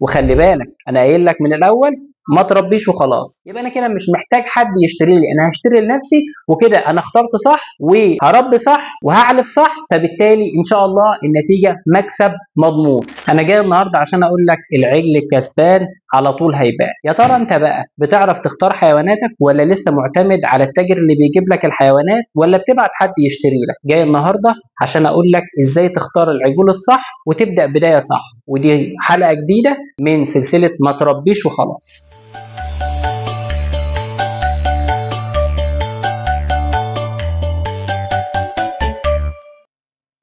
وخلي بالك انا قايل لك من الاول ما تربيش وخلاص، يبقى انا كده مش محتاج حد يشتري لي، انا هشتري لنفسي، وكده انا اخترت صح وهربي صح وهعلف صح، فبالتالي ان شاء الله النتيجة مكسب مضمون. انا جاي النهارده عشان اقول لك العجل الكسبان على طول هيبان. يا ترى انت بقى بتعرف تختار حيواناتك ولا لسه معتمد على التاجر اللي بيجيب لك الحيوانات ولا بتبعت حد يشتري لك؟ جاي النهارده عشان اقول لك ازاي تختار العجول الصح وتبدا بداية صح، ودي حلقة جديدة من سلسلة ما تربيش وخلاص.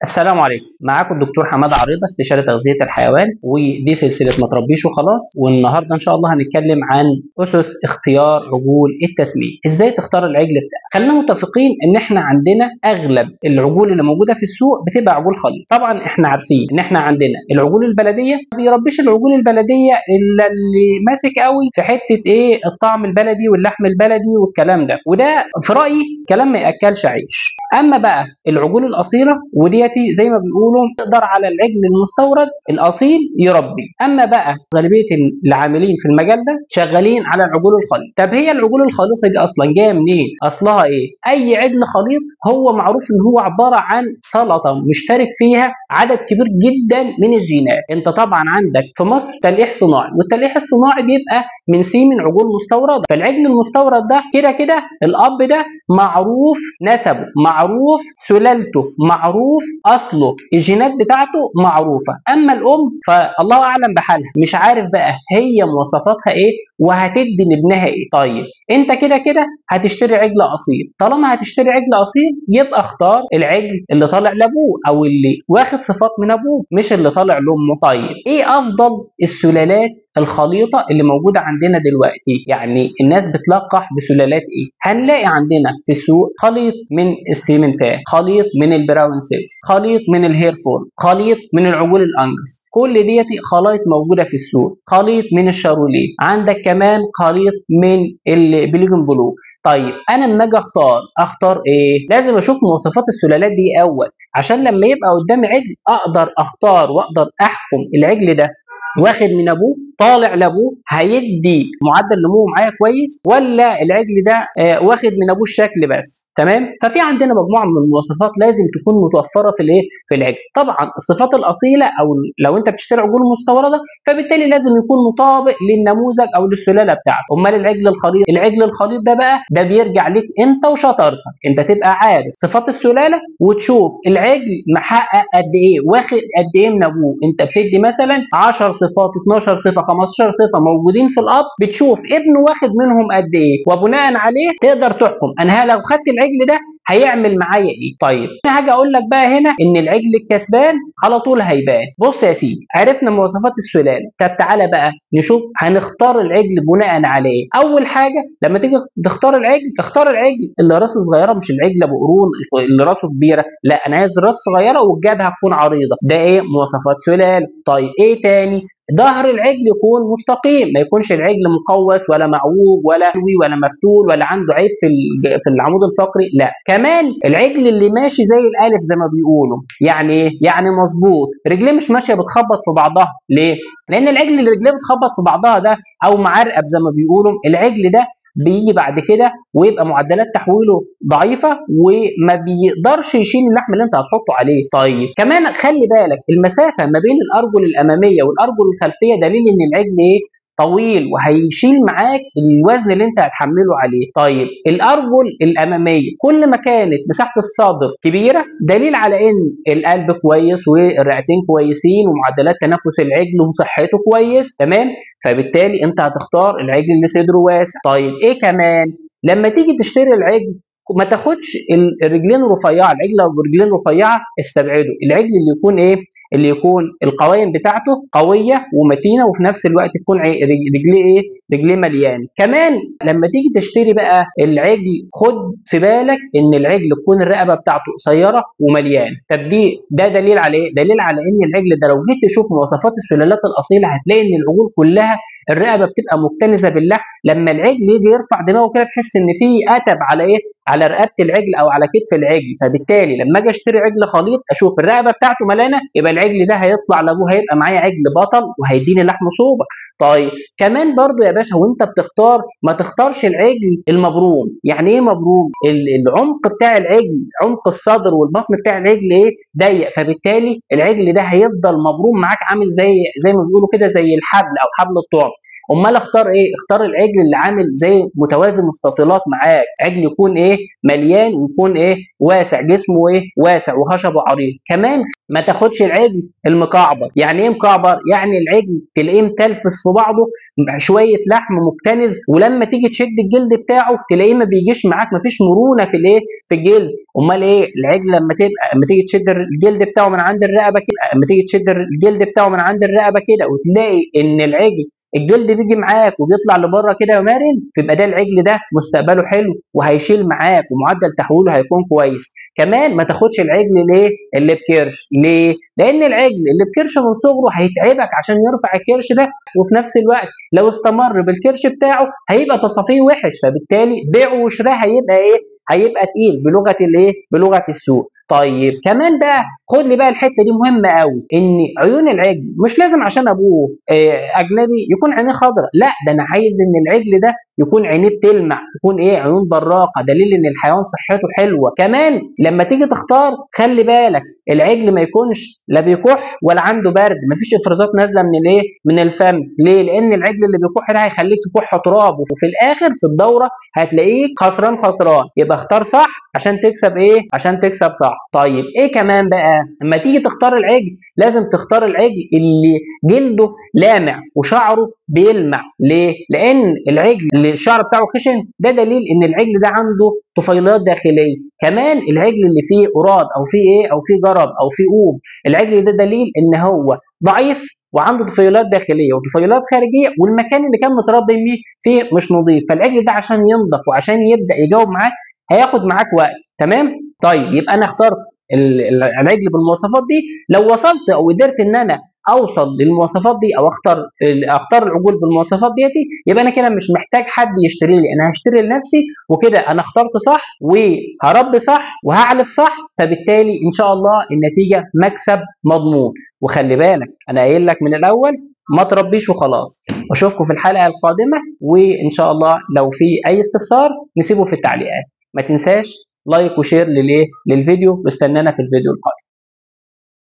السلام عليكم، معاكم الدكتور حمادة عريضة استشاري تغذية الحيوان، ودي سلسلة ما تربيش وخلاص. والنهارده ان شاء الله هنتكلم عن اسس اختيار عجول التسمين، ازاي تختار العجل بتاعك. خلينا متفقين ان احنا عندنا اغلب العجول اللي موجودة في السوق بتبقى عجول خليط. طبعا احنا عارفين ان احنا عندنا العجول البلدية، ما بيربيش العجول البلدية الا اللي ماسك قوي في حتة ايه الطعم البلدي واللحم البلدي والكلام ده، وده في رايي كلام ما ياكلش عيش. اما بقى العجول الاصيلة ودي زي ما بيقولوا تقدر على العجل المستورد الاصيل يربي. اما بقى غالبية العاملين في المجال ده شغالين على العجول الخليط. طب هي العجول الخليطه دي اصلا جاية منين؟ اصلها ايه؟ اي عجل خليط هو معروف ان هو عبارة عن سلطة مشترك فيها عدد كبير جدا من الجينات. انت طبعا عندك في مصر تلقيح صناعي، والتلقيح الصناعي بيبقى من semen عجول مستورده، فالعجل المستورد ده كده كده الاب ده معروف نسبه، معروف سلالته، معروف اصله، الجينات بتاعته معروفة. اما الام فالله اعلم بحالها، مش عارف بقى هي مواصفاتها ايه وهتدي لابنها ايه. طيب انت كده كده هتشتري عجل اصيل، طالما هتشتري عجل اصيل يبقى اختار العجل اللي طالع لابوه او اللي واخد صفات من ابوه، مش اللي طالع لامه. طيب ايه افضل السلالات الخليطه اللي موجودة عندنا دلوقتي؟ يعني الناس بتلقح بسلالات ايه؟ هنلاقي عندنا في السوق خليط من السيمنتال، خليط من ال Brown Swiss، خليط من ال Hereford، خليط من العجول الانجس، كل ديت خلايط موجودة في السوق، خليط من الشاروليه، عندك كمان خليط من ال Belgian Blue. طيب انا لما اجي اختار ايه؟ لازم اشوف مواصفات السلالات دي اول، عشان لما يبقى قدامي عجل اقدر اختار واقدر احكم العجل ده واخد من ابوه، طالع لابوه، هيدي معدل نموه معايا كويس، ولا العجل ده واخد من ابوه الشكل بس. تمام؟ ففي عندنا مجموعة من المواصفات لازم تكون متوفرة في الايه؟ في العجل. طبعا الصفات الاصيلة او لو انت بتشتري عجول مستورده فبالتالي لازم يكون مطابق للنموذج او للسلاله بتاعته. امال العجل الخليط؟ العجل الخليط ده بقى ده بيرجع ليك انت وشطارتك، انت تبقى عارف صفات السلالة وتشوف العجل محقق قد ايه، واخد قد ايه من ابوه. انت بتدي مثلا 10 صفات، 12 صفة، 15 صفة موجودين في الاب، بتشوف ابنه واخد منهم قد ايه، وبناء عليه تقدر تحكم انا لو خدت العجل ده هيعمل معايا ايه. طيب انا هاجي اقول لك بقى هنا ان العجل الكسبان على طول هيبان. بص يا سيدي، عرفنا مواصفات السلالة، طب تعالى بقى نشوف هنختار العجل بناء على ايه. اول حاجة لما تيجي تختار العجل، تختار العجل اللي راسه صغيرة، مش العجل ابو قرون اللي راسه كبيرة، لا انا عايز راس صغيرة والجبهه تكون عريضة، ده ايه؟ مواصفات سلالة. طيب ايه تاني؟ ظهر العجل يكون مستقيم، ما يكونش العجل مقوس ولا معوج ولا لوي ولا مفتول ولا عنده عيب في العمود الفقري، لا. كمان العجل اللي ماشي زي الالف زي ما بيقولوا، يعني ايه؟ يعني مظبوط، رجليه مش ماشية بتخبط في بعضها. ليه؟ لان العجل اللي رجليه بتخبط في بعضها ده او معرقب زي ما بيقولوا، العجل ده بيجي بعد كده ويبقى معدلات تحويله ضعيفة وما بيقدرش يشيل اللحم اللي انت هتحطه عليه. طيب كمان خلي بالك المسافة ما بين الارجل الامامية والارجل الخلفية دليل ان العجل ايه؟ طويل وهيشيل معاك الوزن اللي انت هتحمله عليه. طيب الارجل الامامية كل ما كانت مساحة الصدر كبيرة دليل على ان القلب كويس والرئتين كويسين ومعدلات تنفس العجل وصحته كويس. تمام؟ فبالتالي انت هتختار العجل اللي صدره واسع. طيب ايه كمان؟ لما تيجي تشتري العجل ما تاخدش الرجلين رفيعة، العجل لو رجلين رفيعة استبعده، العجل اللي يكون ايه؟ اللي يكون القوائم بتاعته قوية ومتينه وفي نفس الوقت تكون رجليه ايه؟ رجليه مليان. كمان لما تيجي تشتري بقى العجل خد في بالك ان العجل تكون الرقبة بتاعته قصيرة ومليان. طب ده دليل على ايه؟ دليل على ان العجل ده لو جيت تشوف مواصفات السلالات الاصيلة هتلاقي ان العجول كلها الرقبة بتبقى مكتنزه باللحم. لما العجل يجي يرفع دماغه كده تحس ان في قتب على ايه؟ على رقبة العجل او على كتف العجل. فبالتالي لما اجي اشتري عجل خليط اشوف الرقبة بتاعته ملانة، يبقى العجل ده هيطلع لابوه، هيبقى معايا عجل بطل وهيديني لحم صوبه. طيب كمان برضو يا باشا وانت بتختار ما تختارش العجل المبروم. يعني ايه مبروم؟ العمق بتاع العجل، عمق الصدر والبطن بتاع العجل ايه؟ ضيق، فبالتالي العجل ده هيفضل مبروم معاك، عامل زي ما بيقولوا كده زي الحبل او حبل الطعم. امال اختار ايه؟ اختار العجل اللي عامل زي متوازي مستطيلات معاك، عجل يكون ايه؟ مليان ويكون ايه؟ واسع، جسمه ايه؟ واسع وخشبه عريض. كمان ما تاخدش العجل المكعبر. يعني ايه مكعبر؟ يعني العجل تلاقيه متلفس في بعضه شوية لحم مكتنز، ولما تيجي تشد الجلد بتاعه تلاقيه ما بيجيش معاك، ما فيش مرونة في الايه؟ في الجلد. امال ايه؟ العجل لما تيجي تشد الجلد بتاعه من عند الرقبة كده، لما تيجي تشد الجلد بتاعه من عند الرقبة كده وتلاقي ان العجل الجلد بيجي معاك وبيطلع لبره كده مرن، فيبقى ده العجل ده مستقبله حلو وهيشيل معاك ومعدل تحويله هيكون كويس. كمان ما تاخدش العجل ليه؟ اللي بكرش. ليه؟ لان العجل اللي بكرش من صغره هيتعبك عشان يرفع الكرش ده، وفي نفس الوقت لو استمر بالكرش بتاعه هيبقى تصافيه وحش، فبالتالي بيعه وشراه هيبقى ايه؟ هيبقى تقيل بلغه الايه؟ بلغه السوق. طيب كمان بقى خد لي بقى الحتة دي مهمة قوي، ان عيون العجل مش لازم عشان ابوه اجنبي يكون عينيه خضراء، لا ده انا عايز ان العجل ده يكون عينيه بتلمع، يكون ايه؟ عيون براقه، دليل ان الحيوان صحته حلوة. كمان لما تيجي تختار خلي بالك العجل ما يكونش لا بيكح ولا عنده برد، مفيش افرازات نازله من الايه؟ من الفم. ليه؟ لان العجل اللي بيكح ده هيخليك تكح تراب، وفي الاخر في الدورة هتلاقيك خسران خسران. يبقى اختار صح عشان تكسب ايه؟ عشان تكسب صح. طيب ايه كمان بقى؟ لما تيجي تختار العجل لازم تختار العجل اللي جلده لامع وشعره بيلمع. ليه؟ لان العجل اللي الشعر بتاعه خشن ده دليل ان العجل ده عنده طفيلات داخلية. كمان العجل اللي فيه قراد او فيه ايه؟ او فيه جرب او فيه قوب، العجل ده دليل ان هو ضعيف وعنده طفيلات داخلية وطفيلات خارجية، والمكان اللي كان متربي فيه مش نظيف. فالعجل ده عشان ينضف وعشان يبدا يجاوب معاك هياخد معاك وقت. تمام؟ طيب يبقى انا اخترت العجل بالمواصفات دي. لو وصلت او قدرت ان انا اوصل للمواصفات دي او اختار العجول بالمواصفات ديتي، يبقى انا كده مش محتاج حد يشتري لي، انا هشتري لنفسي، وكده انا اخترت صح وهربي صح وهعلف صح، فبالتالي ان شاء الله النتيجة مكسب مضمون. وخلي بالك انا قايل لك من الاول ما تربيش وخلاص. واشوفكم في الحلقة القادمة، وان شاء الله لو في اي استفسار نسيبه في التعليقات. ما تنساش like و share للفيديو، واستنانا في الفيديو القادم.